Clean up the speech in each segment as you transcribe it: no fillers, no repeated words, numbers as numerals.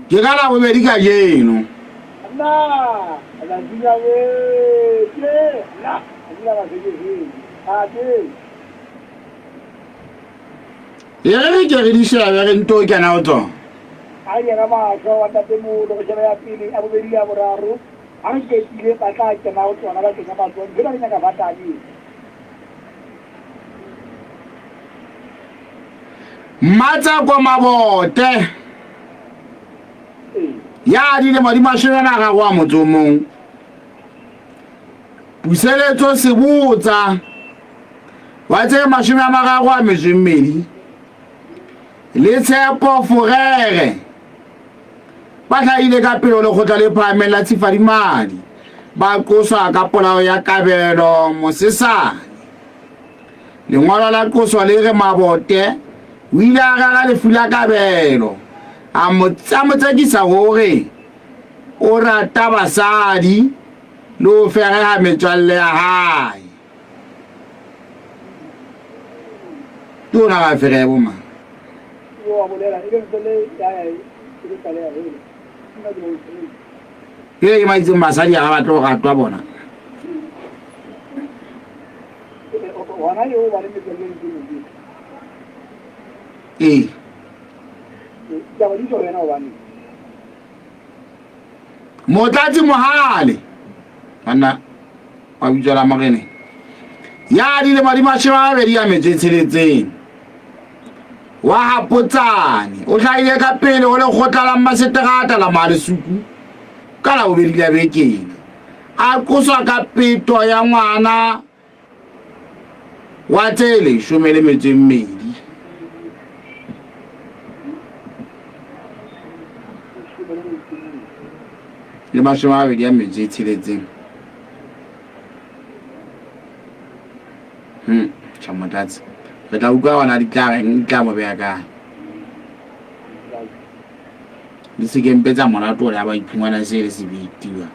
Ke ka Labobedi kajeno. E re re ke re di shebe re nto kena ho tsona. A ye ka mahlo wa ntatemoholo re shebe ya pele, ya bobedi le ya boraro. Ha re qetile ba tla kena ho tsona ba kenya matsoho. Ntho ena re nyaka vatane. Mmatsako Mabote ya dilemo di 30 a motso o mong. Puseletso Sebotsa wa tse 32 le Tshepo Forere ba hlahile ka pele ho lekgotla le phahameng la Tshifadimadi ba qoswa ka polao ya Kabelo Mosesane. Lengolo la qoso le re Mabote o ile a rera lefu la Kabelo a mo tsekisa hore o rata basadi le ho fereha metswalle ya hae. Ke ona ba ferehe bo mang? Ke ke maitseng basadi ga ba tlo ratwa bona. Ee. Motlatsi Mohale banna wa bitso la moreneng ya dilemo di 26 wa Hapotsane o hlahile ka pele ho lekgotla la mmaseterata la Malesuku ka Labobedi la bekeng a qoswa ka peto ya ngwana wa tse 12. Le 26. Tjha Motlatsi. Re tla utlwa hona di tla reng, di tla mo beha kae. Di se ke mpe tsa molato hore ha ba iphumana se le sebitiwa.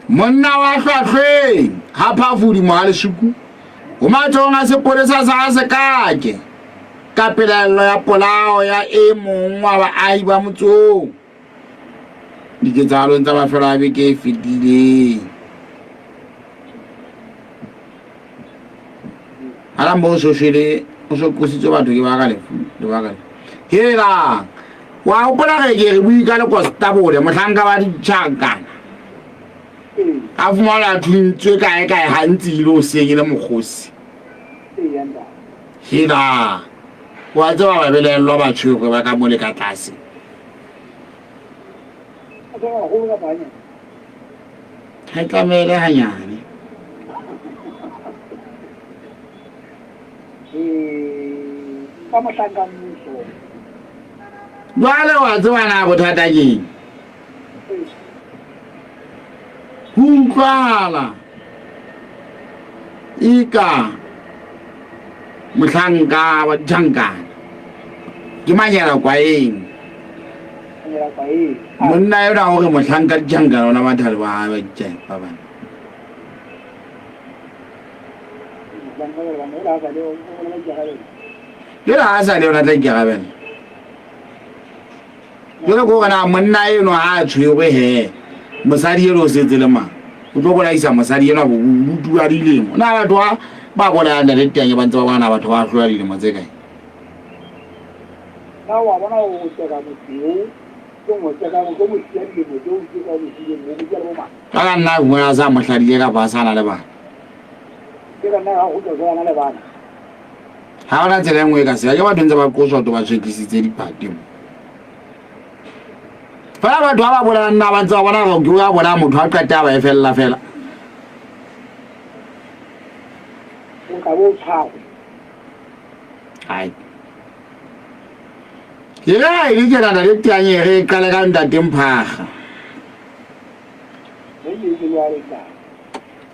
Monna wa hlwahlweng ha Phafudi Mohalesuku o matsohong a sepolesa sa Sekake ka pelaello ya polao ya e mong wa baahi ba motsong diketsahalong tsa mafelo a beke e fetileng. Hala mo so shwele o so qositswe batho ke baka lefu le baka lefu. Helang wa hopola re ke re bue ka lekostabole mohlanka wa ditjhankana a fumana a thuntswe kae kae gantsi ile o seng e le mokgosi. Helang wa tseba ba belaellwa ba tshwerwe ba ka mole ka tlase. Ha e tlamehile hanyane. Ka mohlanka mmuso. Jwale wa tseba na bothata keng? Ho utlwahala eka mohlanka wa ditjhankana ke manyela kwaeng. Monna yona o re mohlanka ditjhankana ona mathale ba hae ba ditjhankana ba bana. Jwale ha a sa le yona tla ikarabela. Jwale ke hore na monna eno ha a tshwerwe he mosadi eno o setse le mang? O tlo bolaisa mosadi enwa bodutu ba dilemo. Na batho ba ba bolayang ntate Teanye ba ntse ba bona batho ba hlola dilemo tse kae? Na wa bona o tseka motho eo ke mo tseka o mo siya dilemo tseo tse ka mo sileng mo mo le bo mang? Ka ka nna a fumana a sa mo hladile kapa a sa na le bana. Ke ka nna ga go tswa na le bana. Ha hona tsela e nngwe e ka seya ke batho ntse ba qoswa to ba tshwetlisitse diphate mo. Fela batho ba ba bolayang nna ba ntse ba bona gore ke o ya bolaya motho a qete a ba e felela fela. O tla bo tshwarwe. Ai. Ke re ha e le tjena ntate Teanye re e qale ka ntate Mphaga.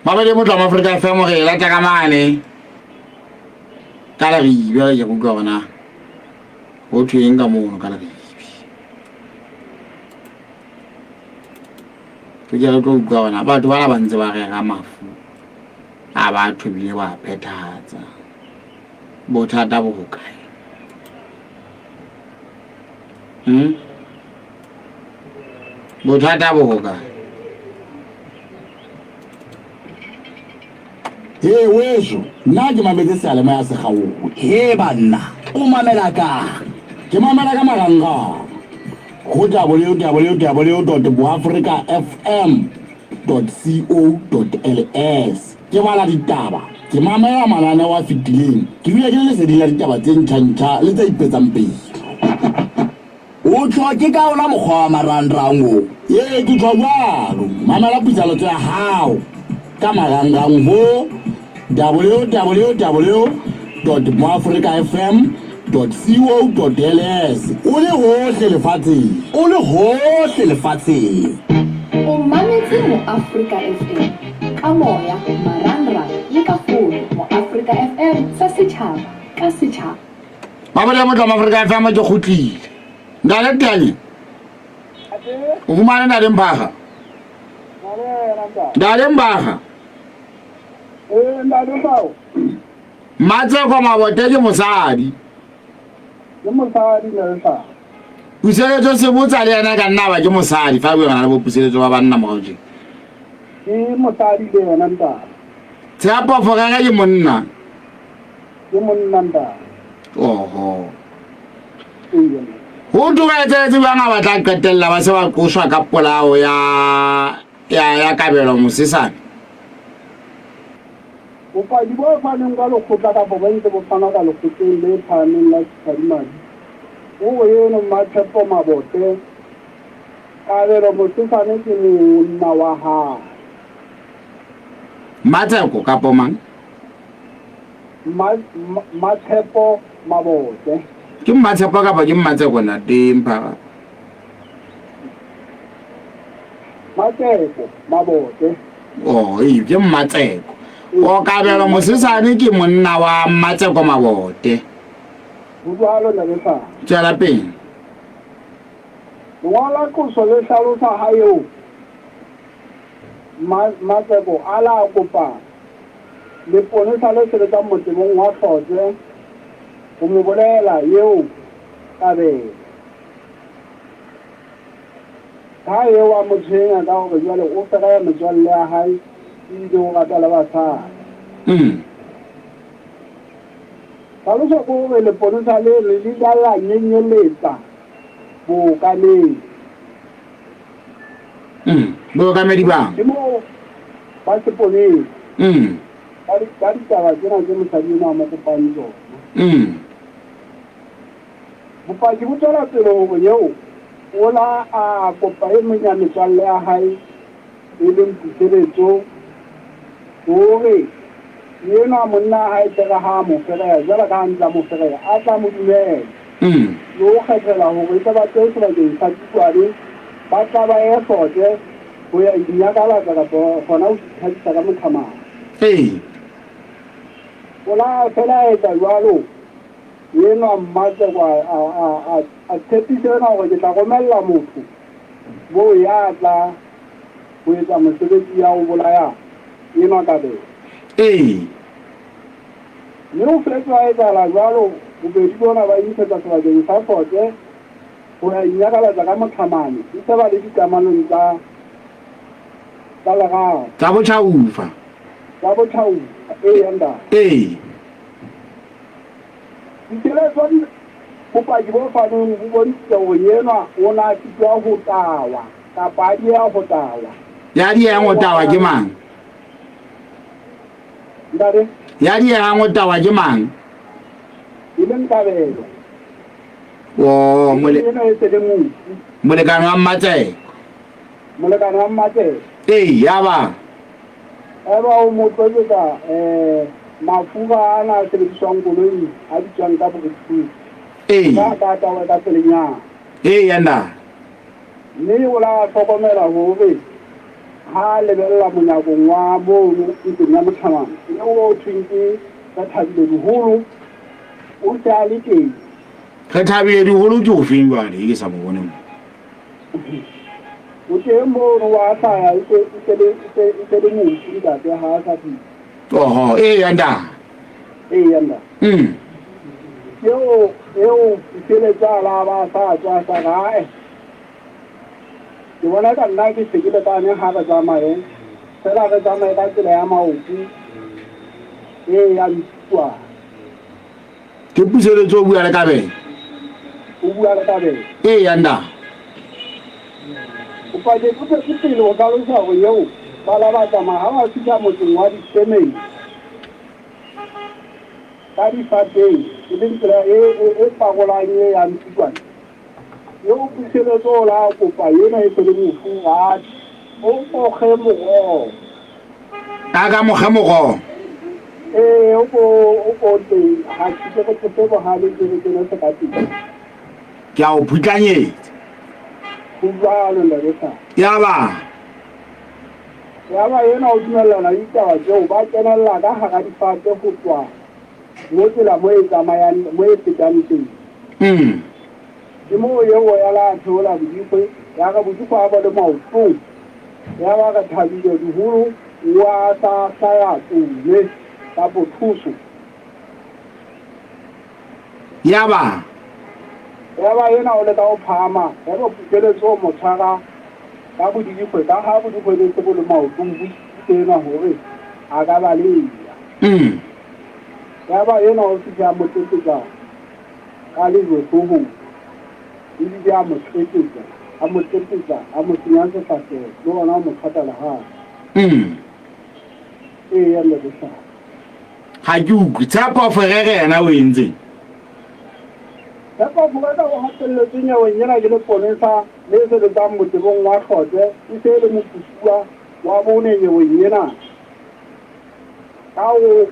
Mabedi motho wa Afrika FM re e lata ka mane. Ka Leribe re ke utlwa hore na ho thweng ka mono ka Leribe. Ke ke re tlo utlwa hore na batho bana ba ntse ba rera mafu a batho ebile ba phethahatsa. Bothata bo hokae? Hmm? Bothata bo hokae? Hee weso, nna ke mametse seyalemoya se kgaowe. Hee banna, o mamela kang? Ke mamela ka marangrang go www dot boafrikafm dot co dot ls. Ke bala ditaba, ke mamela mananeo a fetileng, ke dula ke le leseding la ditaba tse ntjha-ntjha le tse ipetsang pele. O tjho ke ka ona mokgwa wa marangrang o? Ee, ke tjho jwalo. Mamela puisanotso ya hao ka marangrang ho www dot moafrikafm dot co dot ls o le hohle lefatsheng. O le hohle lefatsheng. O mametse Moafrika FM ka moya, marangrang le ka fono. Moafrika FM sa setjhaba ka setjhaba. Mabodi a motla Afrika FM ke kgutlile. Ntate Teanye. O fumane Ntate Mphaga. Ntate Mphaga. Eh, ntate Mphaga. Matseko Mabote ke mosadi. Ke mosadi Nelson. Puseletso Sebotsa le yena ka nna ba ke mosadi fa bua le bo Puseletso ba banna morao tje. Ke mosadi le yena ntate. Tshepo Forere ke monna. Ke monna ntate. Oho. Ho thwe ba etsahetse jwang ha ba tla qetella ba se ba qoswa ka polao ya ya ya Kabelo Mosesane? Bopaki bo fanweng ka lekgotla kapa bo ntse bo fanwa ka lekgotleng le phahameng la Tshadimadi bo re eno Mmatshepo Mabote, Kabelo Mosesane ke monna wa hae. Mmatseko kapo mang? Mmatshepo Mabote. Ke Mmatshepo kapa ke Mmatseko ntate Mphara? Mmatseko Mabote. Oh, ee, ke Mmatseko. O Kabelo Mosesane ke monna wa Mmatseko Mabote. Ho jwalo ntate Sara. Tswela pele. Lengolo la qoso le hlalosa ha eo Mmatseko a la kopa Leponesa le sebetsang motebong wa Hlotse ho mo bolela eo Kabelo. Ha eo a mo tshwenya ka hore jwale o fereya metswalle ya hae ebile o rata le basadi. Tlhaloso ke hore leponesa leno le ile la nyenyeletsa bookamedi. Bookamedi bang? Ke moo ba seponesa ka ditaba tsena tse mosadi enwa a mo kopang tsona. Bopaki bo tswela pele hore eo o la a kopa e mong ya metswalle ya hae e leng Puseletso hore enwa monna wa hae tlere ha a mo fereha jwalo ka ha ntse a mo fereha a tla mo dumela le ho kgethela hore e tle ba tlohe sebakeng sa Tikwane ba tla ba ye Hlotse ho ya inyakalatsa kapa hona ho ithabisa ka mothamao. O la a fela a etsa jwalo. Enwa Mmatseko a tshepisa enwa hore ke tla romella motho moo ya tla ho etsa mosebetsi ya ho bolaya enwa Kabelo. Mme ho fetse ha etsahala jwalo, bobedi bona ba intshetsa sebakeng sa Hlotse ho ya inyakalatsa ka mothamane, e se ba le dikamanong tsa tsa lerato. Tsa botjhaufa. Tsa botjhaufa, eya ntate. Dikeletso di bopaki bo fanweng bo bontshitse hore enwa o ne a sitwa ho tawa kapa a dieha ho tawa. Ya diehang ho tawa ke mang? Ntate? Ya diehang ho tawa ke mang? E leng Kabelo. Oh, mole Enwa e se le mofu. Molekane wa Mmatseko. Molekane wa Mmatseko. Ee, ya ba. Eba o mo tlotsetsa mafura ana a sebediswang koloing a bitswang ka brake Ka ka tawa ka pelenyana. Ee, ya nna. Mme o la hlokomela hore ha a lebella monyakong wa mono ntlong ya mothamana eo o thweng ke Rethabile Diholo, o se a le teng. Rethabile Diholo ke ofeng jwale e ke sa mo bone mo? O teng mono wa hlaya e se e le mofu ntate ha a sa phela. Oho, ee ya nda. Ee ya nda. Eo eo Puseletso a la ba a sa tswa a sa re, Ae, ke bona eka nna ke se ke lekane ha re tsamaye, feela re tsamaye ka tsela ya maoto e yang Ntuane. Ke Puseletso o bua le Kabelo. O bua le Kabelo. Eya, nda. Bopaki bo tswetse pele ho hlalosa hore eo ba la ba tsamaya ha ba fihla motseng wa Disemeng ka difateng, e leng tsela e, e, e parolang e yang Tsikwane. Eo Puseletso o la kopa ena e se le mofu a o mokge moroho. A ka mokge moroho. Ee, o ko o ko teng ha ke re tlose bohale ke re kene sekateng. Ke a o phutlanyetsa. Ho jwalo ntate sa. Yaba. Yaba yena o dumellana le ditaba tseo, ba kenella ka hara difate ho tswa mo tsela mo e tsamayang mo e fetang teng. Ke moo eo ya la theola bodikgwe, ya re bodikgwe a bo le maotong, ya ba re thabile diholo wa sa hlaya tsome kapo thuso. Yaba. Yaba yena o leka ho phahama, yaba Puseletso o mo tshwara ka bodikgwe, ka ha bodikgwe be se bo le maotong bo sitile enwa hore a ka baleha. Yaba enwa o fihla a mo tlepetsa ka lejwe hloohong, ebile a mo tlepetsa, a mo tlepetsa, a mo senya sefahleho, le hona ho mo qhata lehata. Eya, Ntate Hlahla. Ga ke utlwe. Tshepo Ferere yena o entseng? Tshepo Ferere o hatelletswe nyeweng ena ke leponesa le sebetsang motebong wa Hlotse, e se e le moqosuwa wa bone nyeweng ena. Ka ho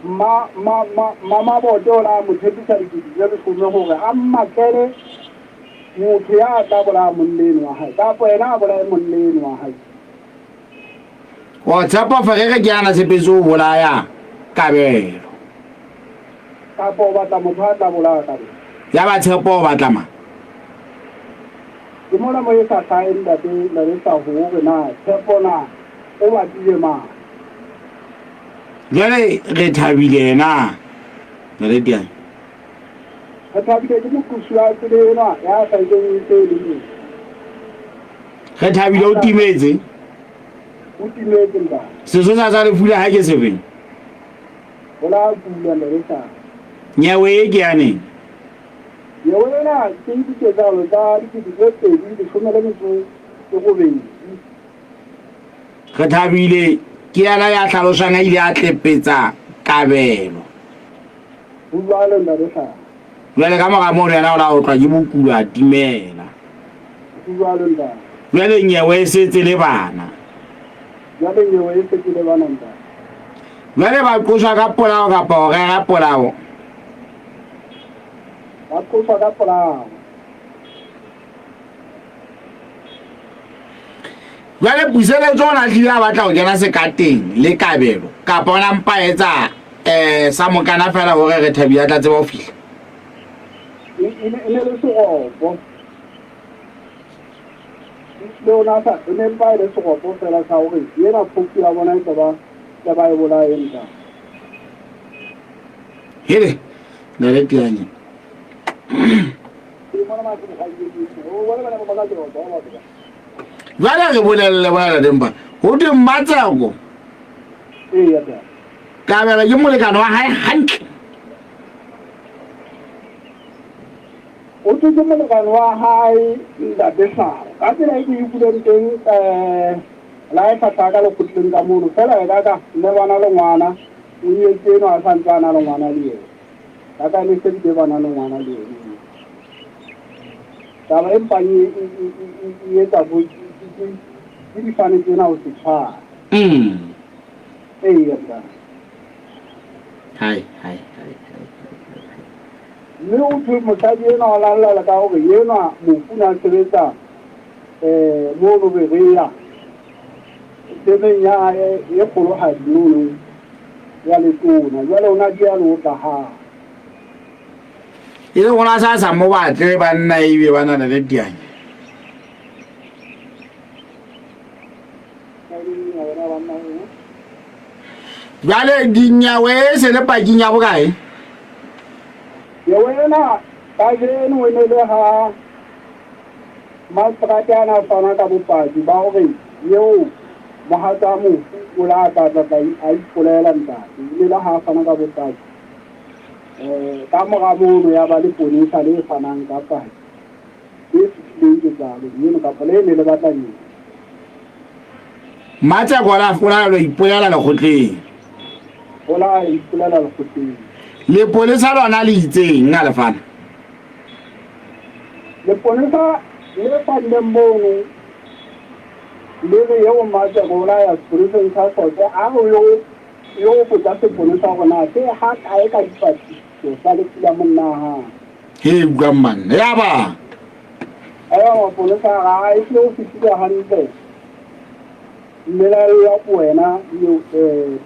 mma, mma, mma, Mmamabote o la mo tshepisa dikete tse leshome hore a mmatlele motho ya tla bolaya monna eno wa hae, kapa yena a bolaye monna eno wa hae. O tshepa Ferere ke yana tshepetse ho bolaya Kabelo. Kapa o batla motho a tla bolaya Kabelo. Ya ba tshepo o batla mang? Ke mona mo e sa hlahe ntate ntate sa hore na tshepo na o batlile mang. Jwale re thabile na ntate Tiane? Re thabile ke moqosi wa pele enwa ya sa nkeng e se e le motho. Re thabile o timetse. O timetse ntate. Sesosa sa lefu la hae ke sefeng? O la kula ntate sa. Nyewe e ke ya neng? Nyewe ena ke diketsahalo tsa 2018. Re thabile ke yena ya hlalosang a ile a tlepetsa Kabelo. Ho jwalo ntate Hlahla. Jwale ka mora mono yena o la otlwa ke bokulo a timela. Ho jwalo ntate. Jwale nyewe e setse le bana. Jwale nyewe e setse le bana ntate. Jwale ba qoswa ka polao kapa ho rera polao? Ba qoswa ka polao. Jwale Puseletso o na hlile a batla ho kena sekateng le Kabelo kapa o na mpa etsa um sa mokana fela hore re thabile a tla tseba ho fihla? E e ne le seropo. Le ona sa e ne mpa e le seropo fela sa hore ena phofu ya bona e tla ba tla ba e bolaye nta. Hele, ntate Tianye. Jwale re bolelele bona ntate Mpa. Ho thwe Mmatseko. Kabelo ke molekane wa hae hantle. O thwe ke molekane wa hae ntate Hlao. Ka tsela e ke e utlwileng teng um la e hlahla ka lekgotleng ka mono fela e ka ka mme bana le ngwana o nyetse eno a sa ntse a na le ngwana le yena. Ba ka ne se bile ba na le ngwana le yena. Taba e mpang e, e, e, e, e etsa bo ke difane tsena ho se tshware. Ee, ntate. Hai, hai, hai, hai, hai, hai. Mme o thwe mosadi enwa o lallela ka hore enwa mofu na sebetsa um mono Berea temeng ya e kgolohadi mono ya letona. Jwale o na di ya le otla ha. E le gona sa sa mo batle banna ebe ba na le dianya. Jwale dinyawe e se le paking ya bokae? Nyewe ena kajeno e ne le ha mastrate a na fana ka bopaki ba hore eo mohatsa mofu o la tla tla a ipolela ntate. E ne le ha fana ka bopaki. Ka mora mono ya ba leponesa le fanang ka paki e fihlileng ketsahalong eno kapa le ne le batla nyewe. Mmatseko o la lo ipolela lekgotleng. O la ipolela lekgotleng. Lepolesa lona le itseng a le fana? Lepolesa le fanneng mono le re eo Mmatseko o la ya sepoleseng sa Hlotse a re yo yo botsa sepolesa hore na se ha kae ka dipatlisiso tsa lefu la monna wa hae. He utlwang manna. Yaba Eba mapolesa a re a ehlile o fihlile hantle mmelaellwa ke wena eo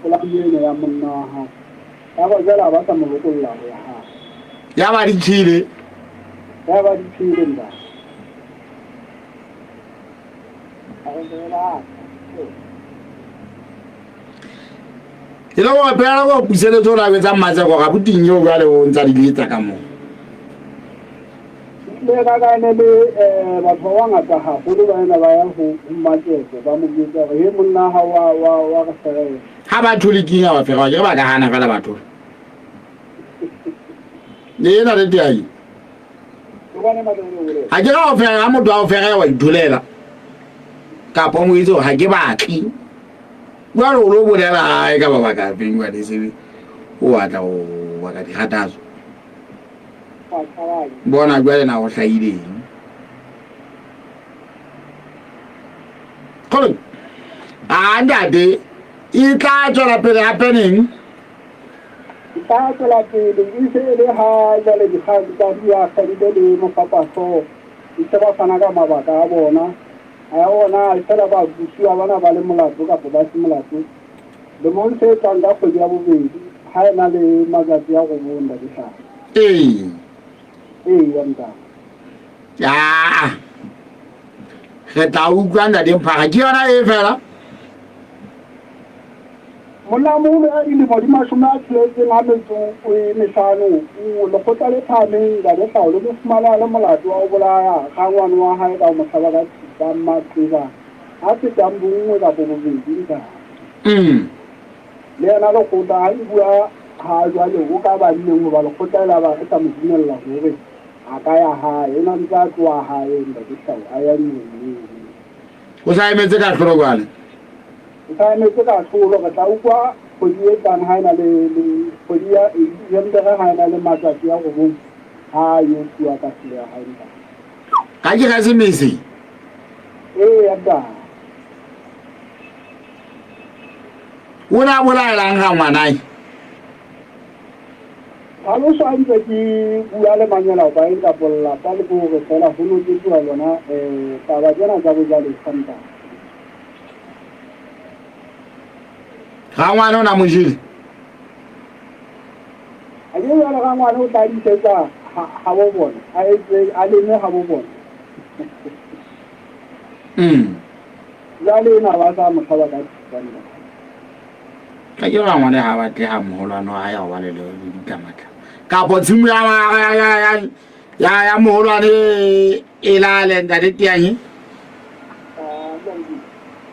polao eno ya monna wa hao. Yaba jwale ha ba sa mo lokolla ho ya hae. Yaba di tjhele. Yaba di tjhele ntate. A re fela. E le gore pela go puseletso o la betsa Mmatseko ga boting eo jwale o ntsa di letsa ka moo. Le ka ka ne le batho ba bangata haholo ba ena ba ya ho Mmatseko ba mo jwetsa hore he monna ha wa wa wa re ferela. Ha batho le keng ba ferela ke ba ka hana fela batho. Le ena le teng. Ha ke ra o ferela motho a o ferela wa itholela. Kapa o mo itse hore ha ke batle. Jwale o lo bolela hae ka mabaka a feng jwale sebe o batla ho baka dikgathatso. Bona jwale na o hlahileng. Kgolo. A ntate e tla tswela pele hape neng? E tla tswela pele e se e le ha jwale dikgang tsa diakgente le mofapahlooho e se ba fana ka mabaka a bona. A ya ona feela ba busiwa bana ba le molato kapa ba se molato. Lemong se tlang ka kgwedi ya bobedi ha ena le matsatsi a robong ntate Hlahla. Ee. Ee ya ntate. Ya. Re tla utlwa ntate Mphara ke yona e fela. Monnamoholo ya dilemo di 65 a metso e mehlano o lekgotla le phahameng Ntate Hlao le mo fumane a le molato wa ho bolaya rangwane wa hae ka ho mo hlaba ka thipa maqeba a fetang bonngwe kapa bobedi ntate. Le yena lekgotla ha le bua ha jwale o ka banneng hoba lekgotla e la ba re sa mo dumella hore a ka ya hae o na ntse a tloha hae Ntate Hlao a ya nyeweng eo. O sa emetse kahlolo jwale? O sa emetse kahlolo. Re tla utlwa kgwedi e tlang ha ena le le kgwedi ya December ha ena le matsatsi a robong ha a yo fuwa kahlolo ya hae ntate. Ka Keresemese? Ee, ya ntate. O ne a bolaelang rangwanae? Tlhaloso ha ntse ke bua le manyelapa eng kapa lelapa le ke hore feela ho noketsuwa lona taba tsena tsa bojalefa ntate. Rangwane o na mo jele? Ha ke jwale rangwane o tla disetsa habo bona, a etse a leme habo bona. Jwale ena ba sa mo hlaba ka thipa ntate. Ka ke rangwane ha batle ha moholwane wa hae wa le le ditlamatla. Kapo tshimo ya ya ya ya ya ya moholwane e lale ntate Tianyi.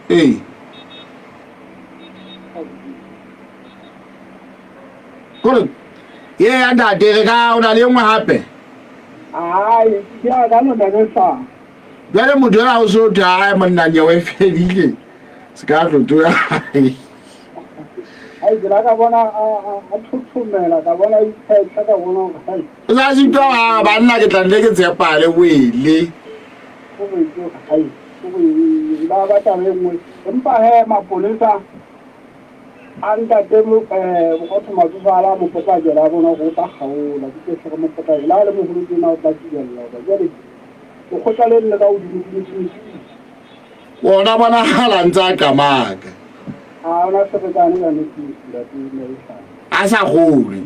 Ee. Kore ye ya ntate re ka o na le nngwe hape. Ai, ke a ka lona ke sa. Jwale motho ena o so thwe hae monna nyewe e fedile. Se ka tlo tsoha. Ai, ke la ka bona a thothomela, ka bona itshetlha, ka bona hore hai. O sa sitwa ha banna ke tla nne ke tshepale wele. O re ke hai, o re ba ba taba e nngwe. Empa he mapolesa a ntate Bokotho Matsofala a mo potlakela a bona hore o tla kgaola. Ke tse re mo potlakela ha le moholo tjena o tla tsubella hoba jwale lekgotla le le ka hodimo dimo. Ona bonahala ntse a qamaka. A ona ferekane ka nnete ntate Maishane. A sa kgolwe.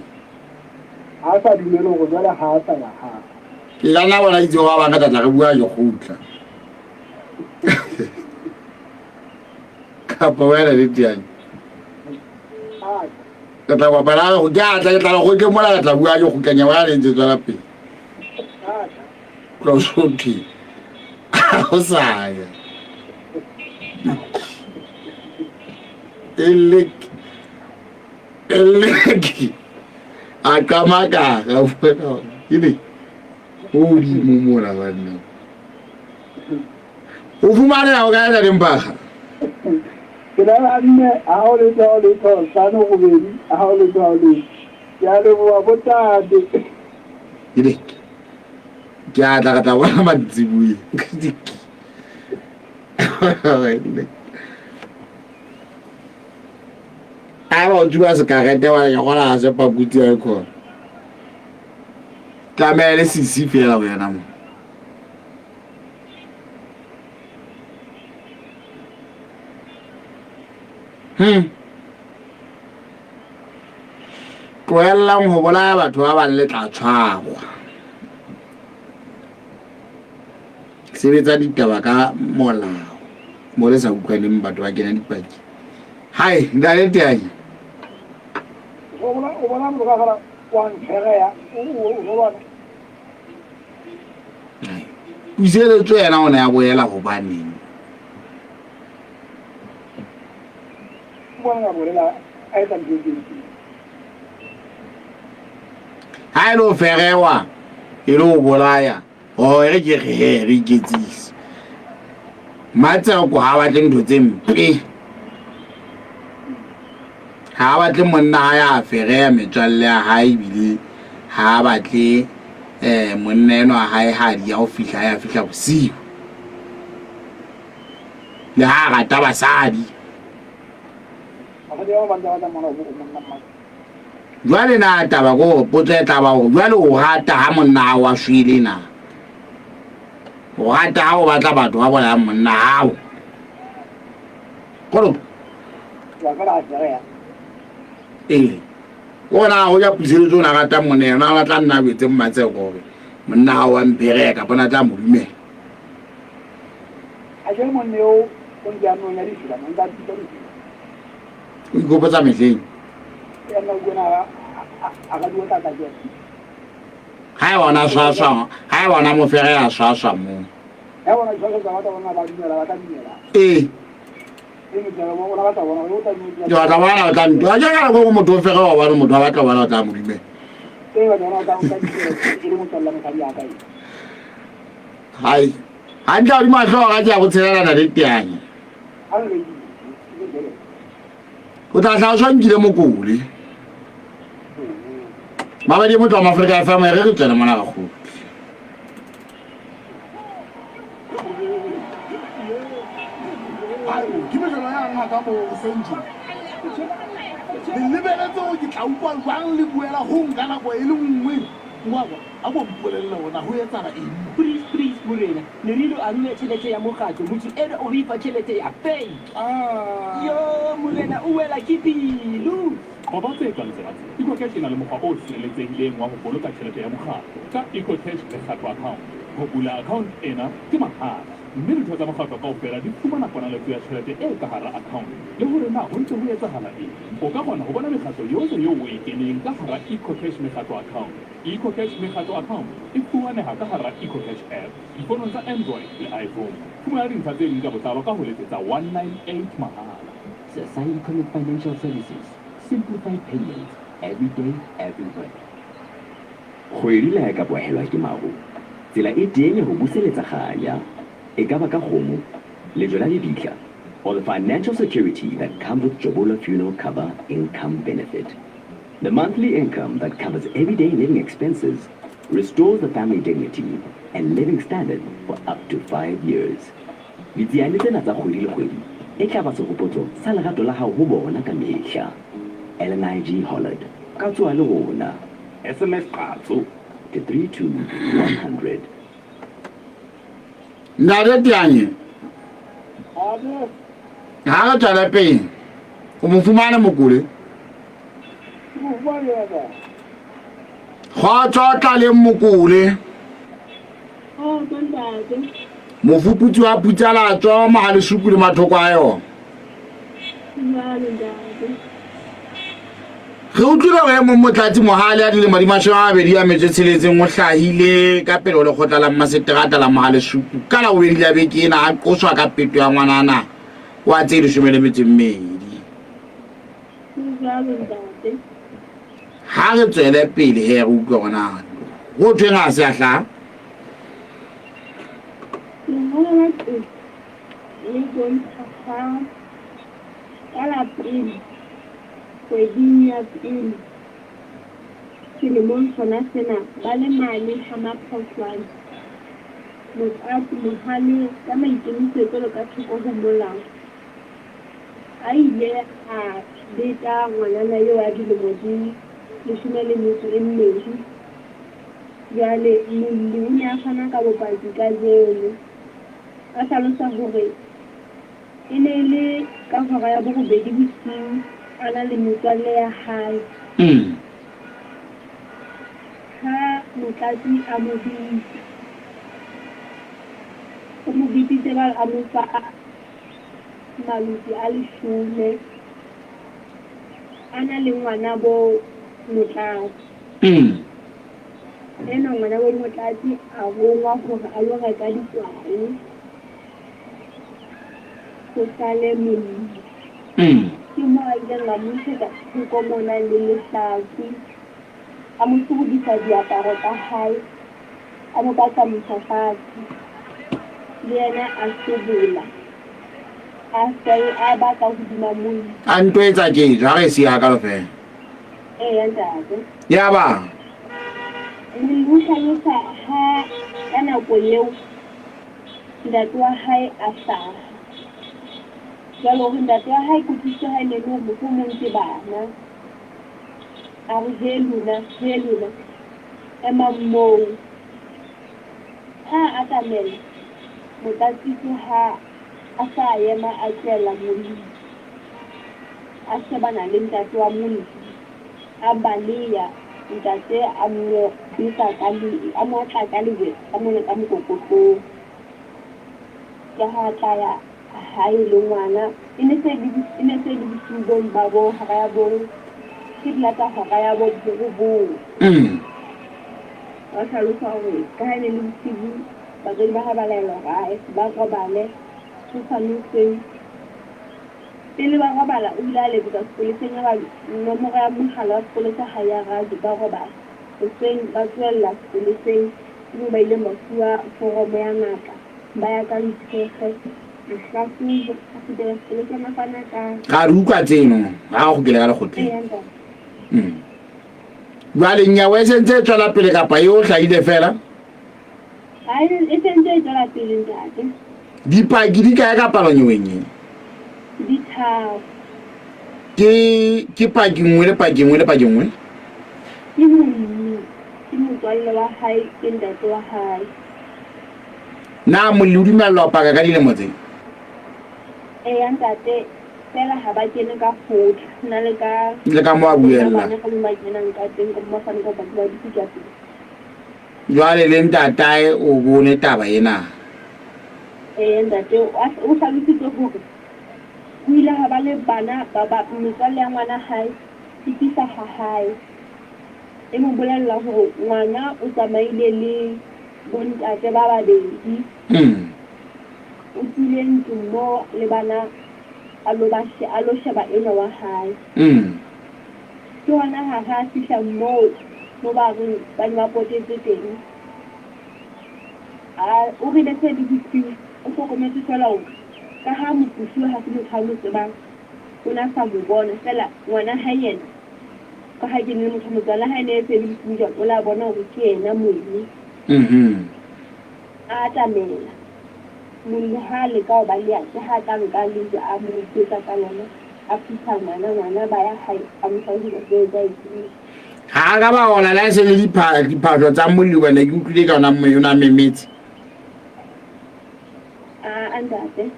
A sa dumele hore jwale ha a sa ya hae. Ke ka nna bona itse wa bana tla re bua ke kgutla. Kapa wena le tiang. Re tla kopana ke a tla ke tla lekgotleng mola re tla bua ke kgutlanya wa le ntse tswela pele. Tlosothi. Ga o sa ya. Elek. Elek. A qamaka ka bona. Ke ne. O di momola banna. O fumaneha o kae Ntate Mphaga? Ke na la nne, ha ho letho, ha ho letho, hlano robedi, ha ho letho, ha ho letho. Ke a leboha botate. Ke ke a tla re tla bona mantsiboeng. A ba o tsuba sekarete wa ke gola ga se pakutsi ya khona. Tlameha le sisi fela ho yena mo. Hmm. Tlohellang ho bolaya batho ba bang le tla tshwarwa. Sebetsa ditaba ka molao. Mo le sa utlwaneng batho ba kena dipaki. Hai, ntate Teanya. O bona o bona motho ka fela wa ntshwereya o o bona. Puseletso yena o ne a boela hobaneng? Ha e le ho ferewa e le ho bolaya o e re ke re he re iketsise. Matseko ha batle ntho tse mpe. Ha a batle monna hae a fereya metswalle ya hae ebile ha a batle um monna enwa hae ha a di ya ho fihla ya fihla bosiu. Le ha a rata basadi. Jwale na taba ke hore potso e tla ba hore jwale o rata ha monna hao a shwele na? O rata ha o batla batho ba bolayang monna hao? Kolopo. Ee. Ona ho ja puseletso o na rata monna yena a batla nna a jwetse Mmatseko hore monna hao wa mphereka kapa na tla mo dumela. O ikgopotsa mehleng. Ha e bona swaswa, ha e bona mofere ya swaswa moo. Ee. Ke batla bona o tla ntwa. Ke ka go motho o fere wa bona motho a batla bona o tla mo dumela. Hai. Hantle hodimo a hlooho ka ke ya go tshelelana le teanya. O tla hlaha swa nkile mokole. Mabadi motho wa Mafrika FM re re tswele mona ga kgolo. Ke mejelo ya ngaka mo senje. Le lebeletse hore ke tla utlwa jwang le buela ho nka nako e le nngwe. Ngwakwa, a ko mpolelle hore na ho etsahala eng mo. Please please morena, ne re ilo adima tjhelete ya mokgatlo, motho enwa o re fa tjhelete ya fake. Yoo morena o wela ke pelo. Qoba tse kang tsena tse. EcoCash e na le mokgwa o sireletsehileng wa ho boloka tjhelete ya mokgatlo ka EcoCash Mekgatlo Account. Ho bula account ena ke mahala, mme ditho tsa mokgatlo kaofela di fumana ponaletso ya tjhelete e ka hara account le hore na ho ntse ho etsahala eng. O ka kgona ho bona mekgatlo yohle eo o e keneng ka hara EcoCash Mekgatlo Account. EcoCash Mekgatlo Account e fumaneha ka hara EcoCash app difonong tsa Android le iPhone. Fumana dintlha tse ding ka botlalo ka ho letsetsa 198 mahala. Safaricom Financial Services, simplified payments, every day, everywhere. Kgwedi le ha e ka kwahelwa ke maru, tsela e teng ya ho buseletsa kganya, e ka ba ka kgomo, lejwe la lebitla, or the financial security that comes with Jobolo Funeral Cover Income Benefit. The monthly income that covers everyday living expenses restores the family dignity and living standard for up to 5 years. Ditsiane tsena tsa kgwedi le kgwedi e tla ba sehopotso sa lerato la hao ho bona ka mehla. LNIG Hollard, ka tsoha le rona. SMS Qatso to 32100. Ntate Teanye, ha re tswele pele, o mo fumane mokule? Kgotso tlaleng mokule. Mofuputsi wa Putsalatso Mohalesuku le mathoko a yona. Re utlwile hore e mong Motlatsi Mohale ya dilemo di 26 o hlahile ka pele ho lekgotla la mmaseterata la Mohalesuku ka Labobedi la beke ena a qoswa ka peto ya ngwanana wa tse 12. Ho jwalo ntate. Ha re tswele pele he re utlwe hore na ho thweng ha se a hlaha. Lengolo la qoso le bontsha ha ka la pele Kgweding ya pele selemong sona sena, ba le mane ha Maphohlwane, Motlatsi Mohale ka maikemisetso le ka thoko ho molao, a ile a beta ngwanana eo ya dilemo di 12. Jwale molli o ne a fana ka bopaki kajeno, a hlalosa hore E ne e le ka hora ya borobedi bosiu a na le metswalle ya hae. Ha Motlatsi a mo bitsa. O mo bitsitse jwale a mo fa maloti a leshome a na le ngwanabo Motlatsi. Enwa ngwanabo Motlatsi a rongwa hore a lo reka dikwae. Ho sale molli. Ke moo a ileng a mo ntshetsa thoko mona le lehlaku, a mo hlobodisa diaparo tsa hae, a mo paqamisa fatshe. Le yena a hlobola, a a ba ka hodima molli. A nto etsa tje, ha re e siya hakalo feela. Eya, ntate. Yaba? Molli o hlalosa ha ka nako eo Ntate wa hae a hlaha. Jwale o re ntate wa hae kutlwisiso ya hae ne e le hore mohlomong ke bana. A re, He lona, he lona, emang moo. Ha a atamela, Motlatsitso ha a sa ema a tlohela molli. A shebana le ntate wa molli. A baleha, ntate a mo betsa ka le, a mo otla ka lejwe ka mona ka mokokotlong. Ke ha a tla ya hae le ngwana. E ne se le, e ne se le bosiu bong ba bo hora ya bo, ke di lata hora ya bo borobong. Ba hlalosa hore ka ha e ne le bosibu, batswadi ba hae ba laela hore ba robale hosane hoseng. Pele ba robala, o ile a letsetsa sepoleseng yaba nomoro ya mohala wa sepolesa ha e arabe. Ba robala. Hoseng ba tsoella sepoleseng, ke moo ba ileng ba fuwa foromo ya ngaka. Ba ya ka Nthekge, Mahlakung, a kgutlela sepoleseng a fana ka. Ra di utlwa tseno ha go kgutlela ka lekgotleng. Eya ntate. Jwale nyewe e sentse e tswela pele kapa e o hlahile fela? Ha e sentse e tswela pele ntate. Dipaki di kae ka palo nyeweng e? Di tharo. Ke ke paki nngwe le paki nngwe le paki nngwe? Ke molli, ke motswalle wa hae, ke ntate wa hae. Na molli o dumellwa ho paka ka dilemo tse? Eya ntate, feela ha ba kene ka kgotla. Ho na le ka Le ka mo a buella. bana ka mo ba kenang ka teng, ka mo ba fane ka bopaki ba dutse ka teng. Jwale le ntatae o bone taba ena. Ee, ntate o hlalositse hore ho ile ha ba le bana ba ba metswalle ya ngwana hae e fihla ha hae e mo bolella hore ngwana o tsamaile le bontate ba babedi. O tswile ntlong moo le bana a lo ba a lo sheba enwa wa hae. Ke hona ha ha fihla moo mo ba reng ba ne ba potetse teng. A o re ne se le bosiu, o hlokometse feela hore ka ha moqosuwa ha se motho a mo tsebang, o ne a sa mo bona. Feela ngwana hae yena, ka ha ke ne le motho a mo tsebang, le ha e ne e se e le bosiu jwalo, o la bona hore ke yena mono. A atamela molli ha a leka ho baleha, ke ha a tla nka lejwe a mo betsa ka lona. A phutha ngwana, ngwana ba ya hae, a mo hlalosetsa se etsahetseng. Ha a ka ba ola le ha e se le diphahlo tsa molli hobane ke utlwile ka ona o na memetse. A ntate.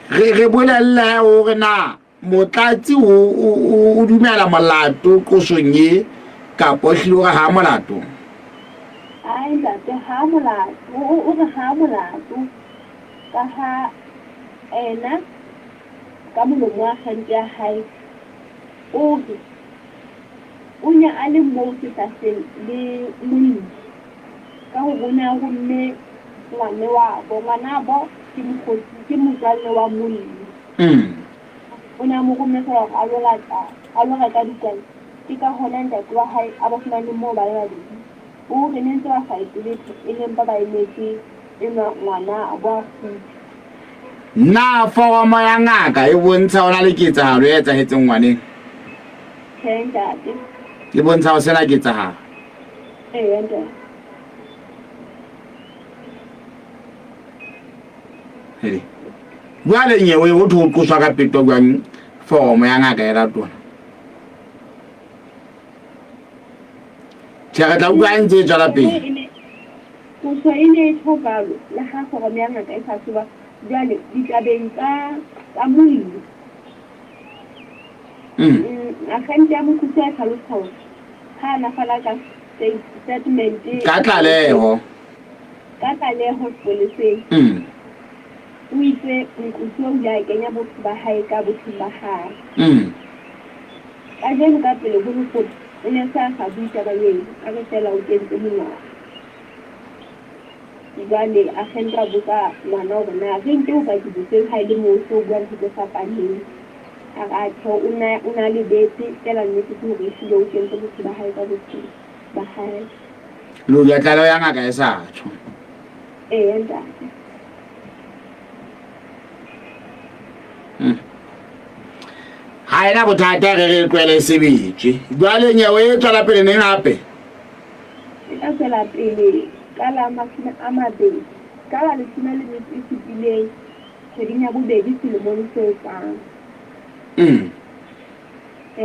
Re re bolelle hore na Motlatsi o dumela molato qosong e kapa o hlile o re ha molato. Ai ntate ha molato, o re ha molato ka ha ena ka molomo wa akgente ya hae o re O ne a le moo sehlahleng le molli, ka hore o ne a romme ngwane wabo. Ngwanabo ke mokgotsi, ke motswalle wa molli. O ne a mo romme feela hore a lo lata, a lo reka dikwae. Ke ka hona ntate wa hae a ba fumaneng moo ba le babedi. O re ne ntse ba sa etse letho, e ne mpa ba emetse enwa ngwanabo a kgutle. Na foromo ya ngaka e bontsha ho na le ketsahalo e etsahetseng ngwaneng? Tjhe, ntate. E bontsha ho sena ketsahalo? Eya, ntate. Hele. Jwale nyewe ho thwe o qoswa ka peto jwang foromo ya ngaka e latola? Tjhe, re tla utlwa e ntse e tswela pele. Qoso e ne e tjho jwalo le ha foromo ya ngaka e hlahloba jwale ditabeng tsa tsa molli. Akgente ya moqosi ya hlalosa hore ha a na fana ka statement Ka tlaleho. Ka tlaleho sepoleseng. O itse moqosuwa o ile a kenya botho ba hae ka bothong ba hae. Kajeno ka pele ho lekgotla o ne se a sa bue taba eo, a re feela o kentse monwana. Jwale akgente a botsa ngwana hore na re nke bopaki bofeng ha e le moo o se o bua ntho tse fapaneng. A re atjhe o ne o ne a lebetse, feela nnete ke hore ehlile o kentse botho ba hae ka bothong ba hae. Le hoja tlaleho ya ngaka e sa tjho. Eya ntate. Ha ena bothata re re tlohele e sebetswe. Jwale nyewe e tswela pele neng hape? E tla tswela pele ka la 20, ka la 17 kgweding ya bobedi selemong se tlang. Ee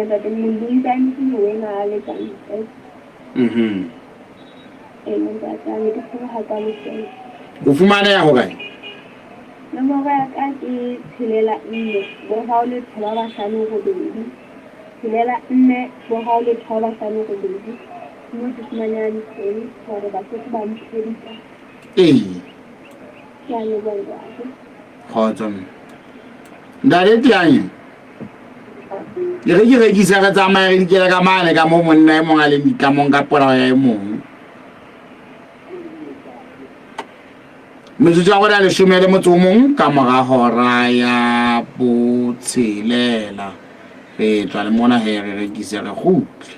ntate, molli o ntse a emetse nyewe ena a le ka ntle. Ee ntate, a ne ke tshwere hakalo feela. O fumaneha hokae? Nomoro ya ka ke tshelela nne boraro le thoba bahlano robedi. Tshelela nne boraro le thoba bahlano robedi. Ke moo ke fumanehang teng hore Basotho ba mphodisa. Ee. Ke a leboha ntate. Kgotso mme. Ntate Teanye. E re ke rekise re tsamaye re dikele ka mane ka mo monna e mong a leng ditlamong ka polao ya e mong. Metsotso ya rona leshome le motso o mong ka mora hora ya botshelela. Re tswa le mona he re rekise re kgutle.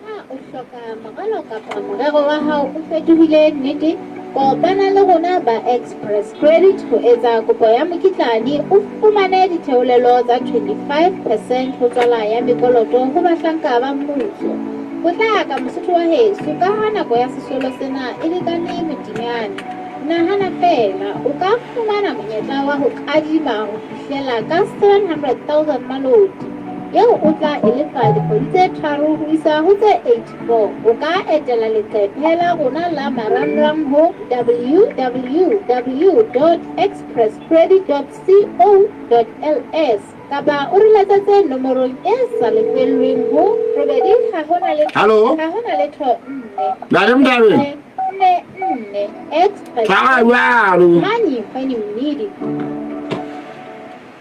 Na o hloka moralo kapa morero wa hao o fetohile nnete? Kopana le rona ba Express Credit ho etsa kopo ya mokitlane o fumane ditheolelo tsa 25 percent ho tswala ya mekoloto ho bahlanka ba mmuso. Potlaka Mosotho wa heso ka ha nako ya sesolo sena e lekane motinyane. Nahana feela, o ka fumana monyetla wa ho kadima ho fihlela ka 700,000 maloti, eo o tla e lefa dikgwedi tse tharo ho isa ho tse 84. O ka etela leqephe la rona la marangrang ho www.expresscredit.co.ls kapa o re letsetse nomorong e sa lefellweng ho robedi ha ho na letho Hallo? ha ho na letho nne Ntate Mothabeng. nne nne Express Tshwara jwalo. Money when you need it.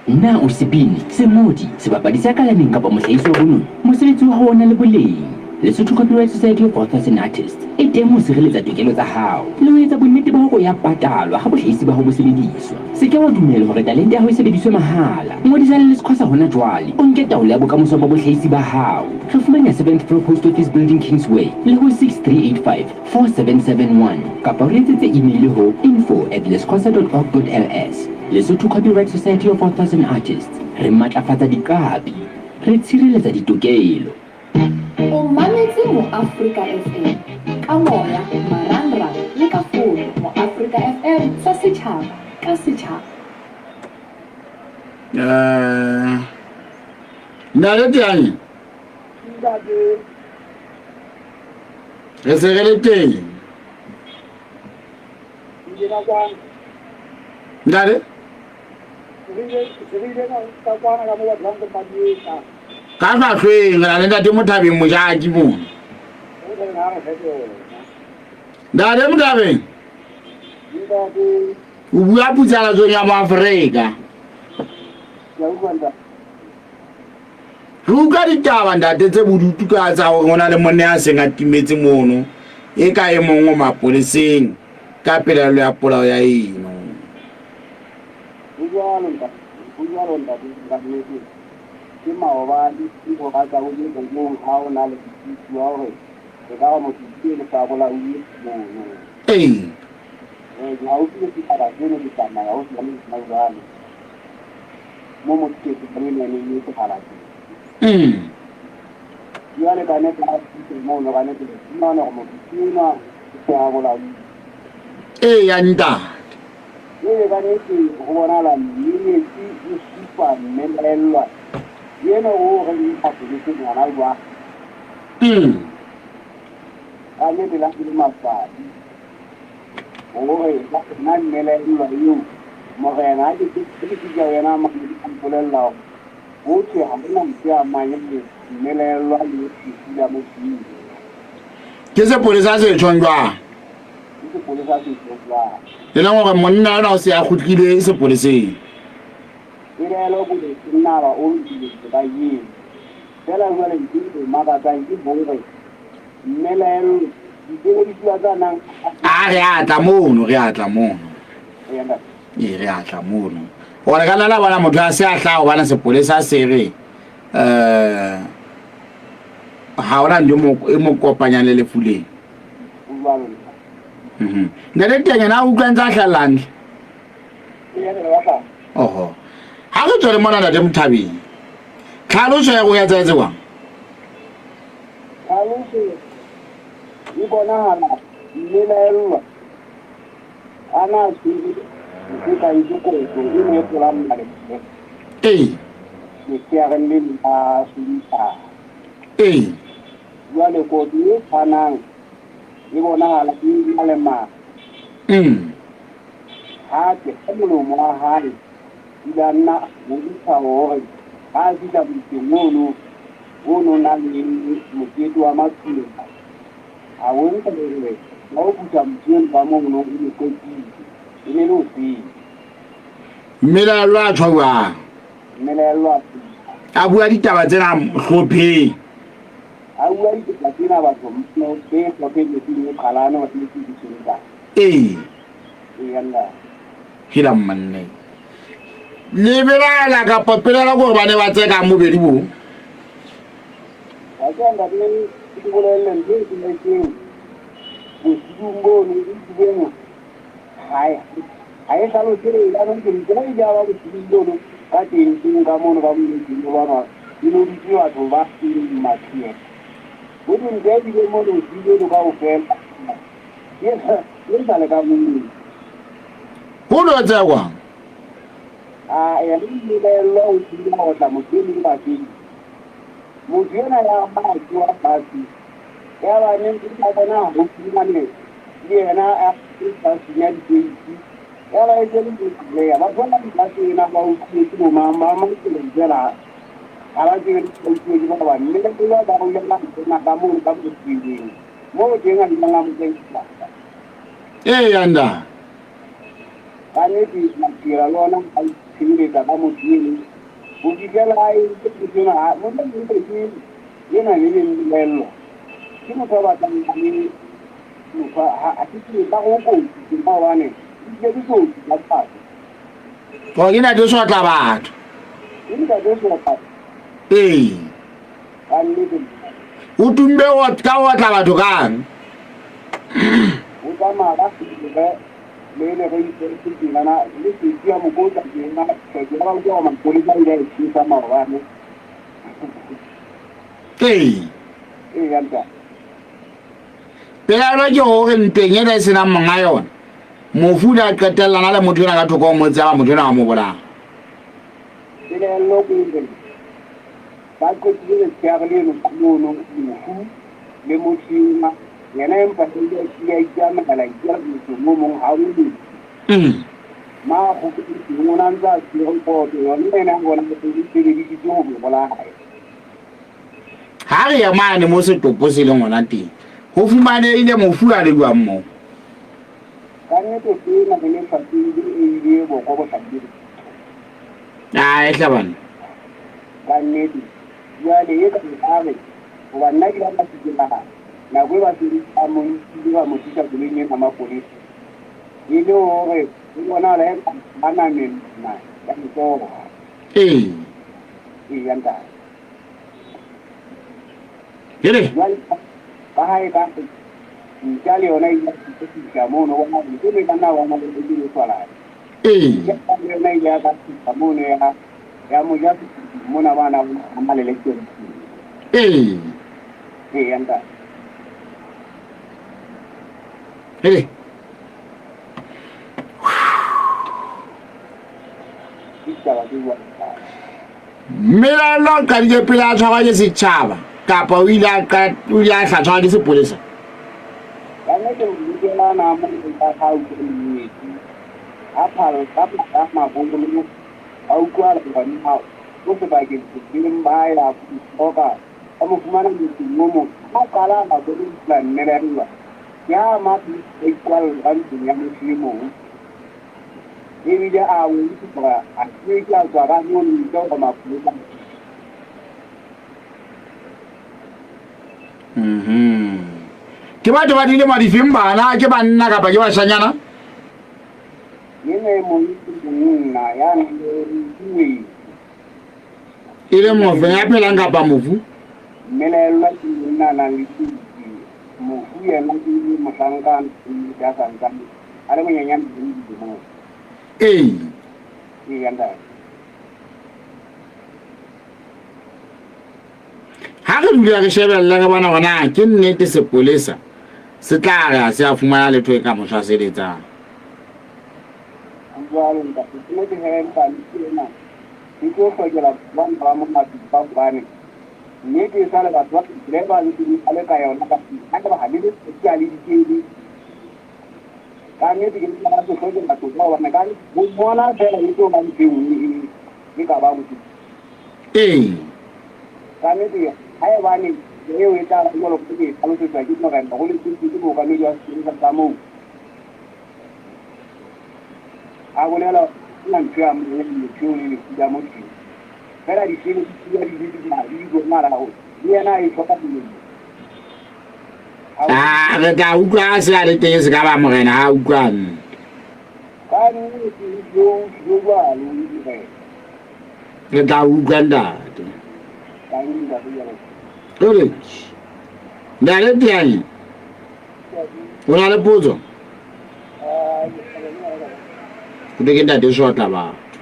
Na o sebini, sengodi, sebapadi sa kalaneng kapa mohlahisi wa bonono? Mosebetsi wa hao o na le boleng. Lesotho Copyright Society of Authors and Artists e teng ho sireletsa tokelo tsa hao le ho etsa bonnete ba hore o ya patalwa ha bohlahisi ba hao bo sebediswa. Se ke wa dumela hore talente ya hao e sebediswe mahala. Ngodisa le Lescosa hona jwale o nke taolo ya bokamoso ba bohlahisi ba hao. Re fumaneha 7th Floor Post Office Building Kingsway le ho 6385 4771 kapa o re letsetse email ho info at lescosa dot org dot ls. Lesotho Copyright Society of Authors and Artists, re matlafatsa diqapi, re tshireletsa ditokelo. O mametse Moafrika FM ka moya, marangrang le ka fono. Moafrika FM sa setjhaba ka setjhaba. Eh, Ntate Teanye, Ntate. Re se re le teng. Ntate? Ka hlwahlweng re na le ntate Mothabeng Mojaki mona. Ntate Mothabeng? O bua putsalatsong ya Moafrika. Re utlwa ditaba ntate tse bodutu ka tsa hore ho na le monna ya seng a timetse mono e ka e mong o mapoleseng ka pelaelo ya polao ya eno. Ho jwalo ntate, ho jwalo ntate ka nnete. Ke maobane ke hora tsa bo robong ha o na le boitsebiso wa hore e ka ba motho ke le sa bolauwe mono. Ee. Ee, ke haufi le setjhaba seno ke tsamaya ho sona hona jwale. Mo motho ke ke ene neng e etsahala teng. Jwale ka nnete ha fihla mono ka nnete re fumana hore motho ke enwa o se a bolauwe. Ee ya ntate. Ee ka nnete ho bonahala mmenyetsi o supa mmelaellwa eno o reng a sebetse ngwana jwang. Ka nnete la le maswabi. Hore nna mmelaellwa eo, Morena, ha ke ke fihla ho yena mane, ke mpolella hore ho thwe ha hona ntho e amanyang mmelaellwa le lefu la motho eo. Ke sepolesa se tjhong jwang? Ke sepolesa se tjhong jwang? E leng hore monna enwa o se a kgutlile sepoleseng. Pelaelo ke hore monna o lokile ka eo. Feela jwale ntho e makatsang ke hore mmelaellwa disebedisuwa tsa nang A re a tla mono, re a tla mono. Ee, re a tla mono. Gore ka nna la bona motho a se a hlaha gobane sepolesa se re um ga ona ntho e mo kopanyang le lefu leng. Ntate teng ena a utlwa ntse a hlahella hantle. Oho. Ha re tswele mona ntate Mothabeng. Tlhaloso ya go etsahetse jwang? Tlhaloso e bonahala mmelaellwa a na tshwere ntho e kang ke koto e ne e tlolang malebele. Ee. Leseareng le leng la Sontaha. Ee. Jwale koto e tshwanang e bonahala e na le madi. Hape ka molomo wa hae o ile a nna a bontsha hore ha a fihla motseng ono o no na le mokete wa maphela, a bontsha hore ba o phutha motho eno ka mono o mo qetile, e ne le o sele. Mmelaellwa a tjho jwang? Mmelaellwa a tjho. A bua ditaba tsena hlopheng. A bua ditaba tsena batho be hlopheng e seng e qhalane ba se ke Sontaha. Ee. Hela mmanne. Le belaela kapa pelaela ke gore ba ne ba tsekang bobedi bo? Wa tseba ntate ke bolelle ntho e ke bosiung bono e tlileng ha e hlalose jaanong ke ntse ile ba bosiung bono ka tenteng ka mono ka mono ke lwanwa ke no dutse batho ba seng mathiela ho thwe ntho e bile mono bosiu bono kaofela E sa le ka moo. Ho no tsekwa. A yena mmelaellwa o tlile a otla motho e mong bakeng. Motho enwa ya ba a tsoha fatshe. Ya ba neng a bona haufinyane le yena a sa senya dikeiti. Ya ba e se le motho batho ba bang ba tsena ba utluwe ke bomang ba matsela fela ha ba tsebe ba utluwe ke ba bang. Mmelaellwa ba o ile ba kena ka mono ka motseng. Moo teng a ileng a mo tsebisa. Eya nda. Ka nete Maphira le ona a itshireletsa ka motho eno ho fihlela a entse motho ena a motho e mong ke ena le leng bolello ke motho a batlang a le motho a ke tsebe ba go kotsi ke ka hobane ebile ke kotsi ka batho. Gore ke ntate sotla batho. Ke ntate sotla. Ee. Ka nnete. O tumme ka ho otla batho kang? O tsamaya ka sere le ne re itse tjenana le setsi ya mokotla tjena ke ba utlwa mapolesa a ile a e tjhesa maobane. Ee. Ee ya ntate. Pelaelo ke hore ntweng ena e senang monga yona, mofu o ile a qetellana le motho ena ka thoko ho motse ya ba motho ena wa mo bolaya. Pelaelo ke hore Ba qetile letsheare leno ka mono, mofu le motho enwa, yena empa a ile a kile a itsamaela a ikela motseng o mong ha ho metsi. Ma kgopetseng o na ntse a tshwere koto yona ena a bona e sebedisitswe ho mo bolaya. Ha re ya mane mo setopo se leng hona teng, ho fumanehile mofu a le jwang moo? Ka nnete sena e le hlapile e ile boko bo hlapile. Ae hle banna. Ka nnete. Jwale e ka nkare hoba nna ke la ka fihlelana nako e ba se ba mo nkile ba mo tlisa koloing ena mapolesa e le hore ho bonahala eka ba na menwana ya letsoho. Ee. Eya ntate. Jwale Jwale ka ha e ka ntja le yona e ile ya fihla mono bona hore ke ka nna bona le ke tswalane. Ee. Ntja le yona e ile ya ka fihla mono ya ya mo ja mona bana ba malelekeng. Ee. Eya ntate. Hele. Ke ditaba tse jwalo ntate. Mmelaellwa o qadile pele a tshwarwa ke setjhaba kapa o ile a o ile a hla tshwarwa ke sepolesa? Ka nnete modikela na mo ka ha utlwa nnete. A phalla ka mabolo a utlwahala hore na o sebakeng sefeng ba ya ho mo hloka ba mo fumana motseng o mong. Ha a qala a bolella mmelaellwa ke ha Mathe a ikwalla ka ntlong ya motho e mong. Ebile a bontsha hore a ke ke a tswa ka mono ntle hore mapolesa Mhm. Ke batho ba dilemo difeng bana? Ke banna kapa ke bashanyana? Ena e mong ke monna ya nang le lefu. E le mofe ya phelang kapa mofu? Mmelaellwa ke monna a nang le tshwiti. Mofu yena ke mohlankana ya sa ntsane a le monyenyane dilemong. Ee. Ee, ntate. Ha re dula re shebella re bona hore na ke nnete sepolesa se tla re ha se a fumana letho e ka mo tshwaseletsang. Ho jwalo ntate, ke nnete he empa nnete ena e tlo hlokela batho bana ba mona toka hobane nnete e sale batho ba le ba ntseng ba le ka yona ka tlung haeba ha le le ha le di kene. Ka nnete ke ntse ba se hlokela toka hobane ka ho bona fela e tlo ba ntho e nngwe e ka bang kotsi. Ee. Ka nnete haebane eo e tla ba jwalo ka ke e tlhalosetswa ke morena go letsetse ke mookamedi wa sepolesa sa moo a bolela na ntho ya motho eo le lefu la motho eo fela disele di tswa di di di di bonala gore le yena a e tlhoka molemo. A re tla utlwa ha se a le teng se ka ba morena ha utlwa nna. Ka nnete jo jo jwalo morena. Re tla utlwa ntate. Ore ntate Tiane o na le potso? O ke ntate sotla batho.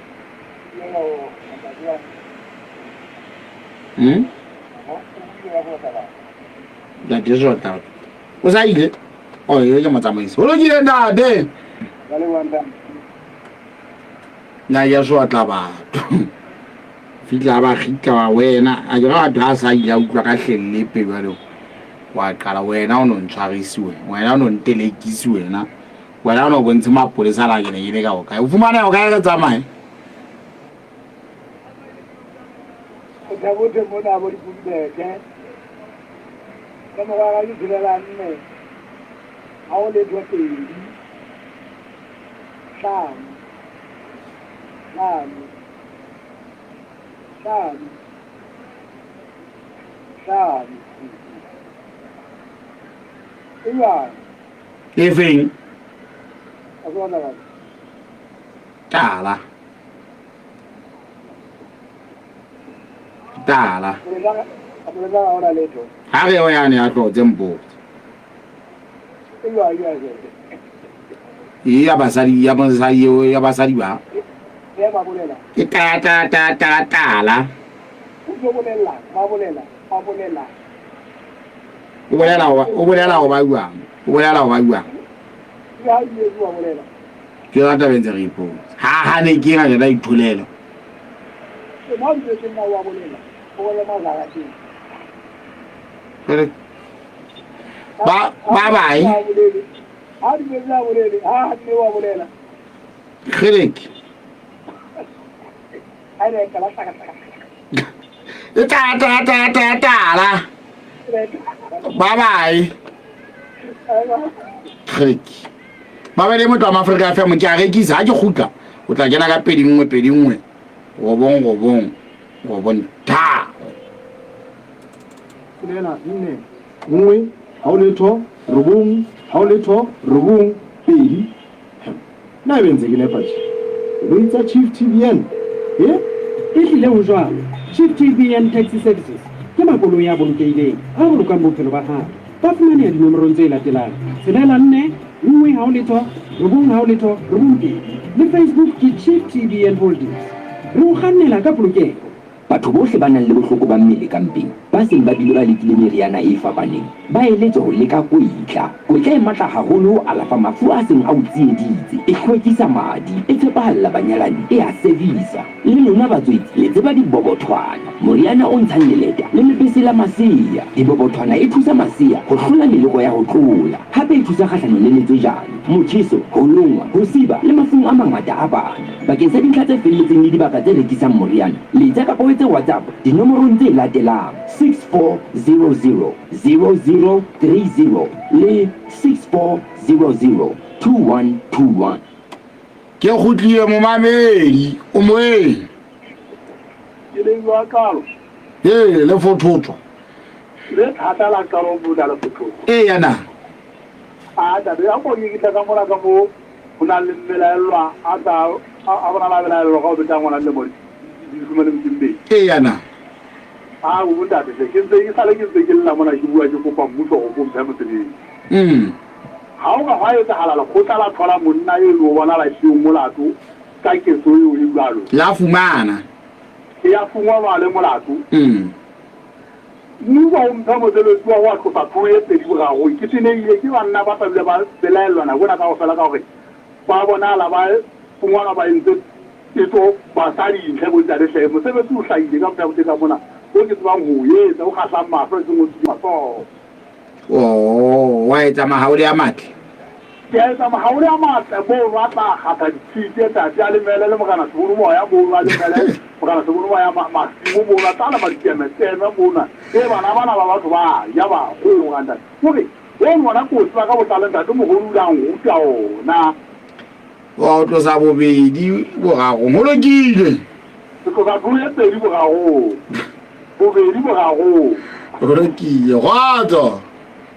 Hmm? Ntate sotla. O sa ile? Oh, ke motsamaisi. Ho lokile ntate. Nna ke sotla batho. Fihla ba kgitla wa wena. A ke re batho ha sa ile a utlwa ka hlellepe jwale. Wa qala wena o no ntshwarisi wena. Wena o no ntelekisi wena. Wena o no bontshe mapolesa la ke ne ke le ka o kae. O fumana o kae re tsamaye? Bothe mona bo dipumbete. Ka morwa ga ke tshelela nne. Ha o letho pedi. Hlano, hlano, hlano, hlano. E jwang? E feng? A se bona batho. Tala. Tala. Bolella ga ona letho. Ha re o yane ya tlotse mpotse. E ya basadi ya mosadi eo ya basadi ba. Ke ta ta ta ta tala. O bolela o bolela go ba jwang? O bolela go ba jwang? Ke yona taba e ntse re ipotsa. Ha hane ke ena ke tla itholela. Ba ba bae. Kgeleke. E ta ta ta ta tala. Ba bae. Kgeleke. Ba ba le motho wa Maafrika FM ke a rekisa ha ke kgutla o tla kena ka 21 21 9 9 9 3. Tshelela nne nngwe hao letho robong hao letho robong pedi. Na ebe ntse ke nepa tje? Koloi tsa Chief TBN e? Ehlile ho jwalo. Chief TBN Taxi Services ke makoloi a bolokehileng a bolokang bophelo ba hao. Ba fumaneha dinomorong tse latelang, tshelela nne nngwe hao letho robong hao letho robong pedi. Le Facebook ke Chief TBN Holdings. Re o kgannela ka polokeho. Batho bohle ba nang le bohloko ba mmele ka mpeng, ba seng ba bile ba lekile meriana e fapaneng, ba eletswa ho leka kwetla. Kwetla e matla haholo ho alafa mafu a seng a o tsieditse, e hlwekisa madi, e tshepahalla banyalani, e a servisa. Le lona batswetsi le tseba dibobothwana, moriana o ntshang leleta le lebese la masea. Dibobothwana e thusa masea ho hlola meleko ya ho tlola. Hape e thusa kgahlanong le letswejane, motjheso, ho longwa, ho siba le mafung a mangata a bana. Bakeng sa dintlha tse felletseng le dibaka tse rekisang moriana, letsa kapa o etse WhatsApp dinomorong tse latelang, 6400 0030 le 6400 2121. Ke kgutlile momamedi, o moeng. Ke le jwa qalo. Ee, le fothotswa. Le thata la qalo mona le fothotswa. Eya na. A ntate, a ko ke tla ka mona ka mo ho nang le mmelaellwa a tla a bonala a belaellwa ka ho beta ngwana dilemo di leshome le metso e mmedi. Eya na. A bo ntate hle, ke ntse ke sale ke ntse ke lla mona ke bua ke kopa mmuso hore o mphe mosebetsi. Ha ho ka hwa etsahala lekgotla la thola monna eno o bonala siyo molato ka ketso eo e jwalo. La fumana. E ya fungwanwa a le molato. Mmuso o mphe mosebetsi wa ho a tlosa tlholo e pedi borarong. Ke tenehile ke banna ba sa dula ba belaellwa nako ena kaofela ka hore ba bonahala ba fungwanwa ba entse peto basadi ntle bo ntate hle. Mosebetsi o hlahile ka mothabote ka mona o ke tsebang ho o etsa o kgahlang mahlo e seng o tswileng matsoho. Oh, wa etsa mahaole a matle. Ke a etsa mahaole a matle mono a tla kgatha ditshite ntate a lemele le Morena Sebono Moya mono a lemele Morena Sebono Moya masimo mono a tla lema ditemeteme mona e bana bana ba batho ba ja ba kgora ntate kore ono ona ko tseba ka botlalo ntate moholo o ile a nruta ona. Wa o tlosa bobedi borarong. Ho lokile. Ke tlosa tlolo e pedi borarong. Bobedi borarong. Ho lokile. Kgotso.